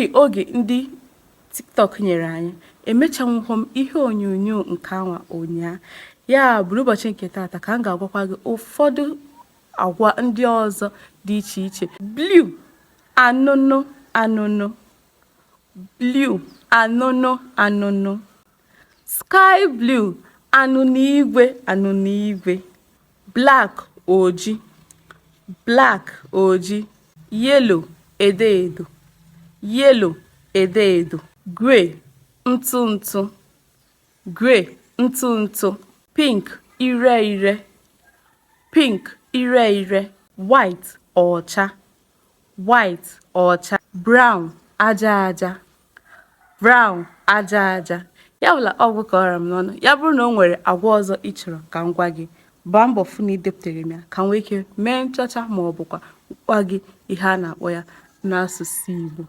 N'ihi oge ndị TikTok nyere anyị, emechanwughọ m ihe onyonyo nke anwa ụnyaa. Ya bụ n'ụbọchị nke taata ka m ga-agwakwa gị ụfọdụ agwa ndị ọzọ dị iche iche. Blue, anụnụ anụnụ. Blue, anụnụ anụnụ. Sky blue, anụnụ igwe anụnụ igwe. Black, oji. Black, oji. Yellow, edo edo. Yellow, edo edo. Grey, ntụ ntụ. Grey, ntụ ntụ. Pink, ire ire. Pink, ire ire. White, ọcha. White, ọcha. Brown, aja aja. Brown, aja aja. Ya bụla ọ gwụ ka ọ ra m n'ọnụ. Ya bụrụ na o nwere agwa ọzọ ị chọrọ ka m gwa gị, gbaa mbọ fụ na ị depụtara m ya ka m nwee ike mee nchọcha ma ọ bụkwa gwa gị ihe a na-akpọ ya n'asụsụ Igbo.